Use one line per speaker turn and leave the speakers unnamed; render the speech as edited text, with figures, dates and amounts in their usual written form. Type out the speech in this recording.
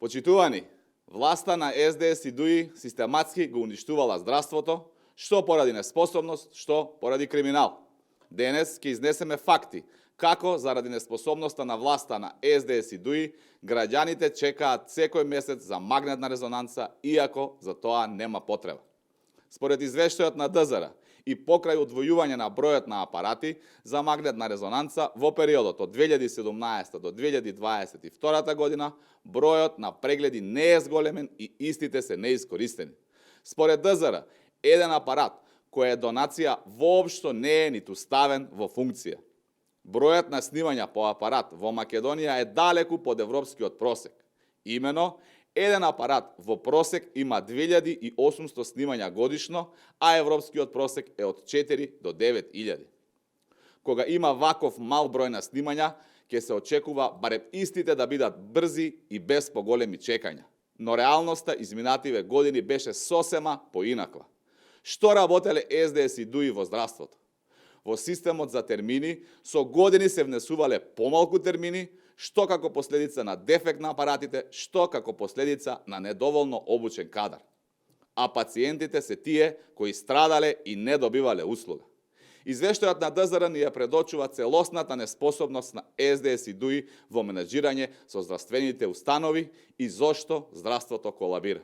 Почитувани, власта на СДС и ДУИ систематски го уништувала здравството, што поради неспособност, што поради криминал. Денес ќе изнесеме факти како заради неспособноста на власта на СДС и ДУИ граѓаните чекаат секој месец за магнетна резонанца, иако за тоа нема потреба. Според извештајот на ДЗР и покрај удвојување на бројот на апарати за магнетна резонанца во периодот од 2017 до 2022 година, бројот на прегледи не е зголемен и истите се неискористени. Според ДЗР, еден апарат кој е донација воопшто не е ниту ставен во функција. Бројот на снимања по апарат во Македонија е далеку под европскиот просек. Имено, еден апарат во просек има 2800 снимања годишно, а европскиот просек е од 4 до 9000. Кога има ваков мал број на снимања, ќе се очекува барем истите да бидат брзи и без поголеми чекања. Но реалноста изминативе години беше сосема поинаква. Што работеле СДС и ДУИ во здравството? Во системот за термини со години се внесувале помалку термини, што како последица на дефект на апаратите, што како последица на недоволно обучен кадар. А пациентите се тие кои страдале и не добивале услуга. Извештајот на ДЗР ни ја предочува целосната неспособност на СДС и ДУИ во менаџирање со здравствените установи и зошто здравството колабира.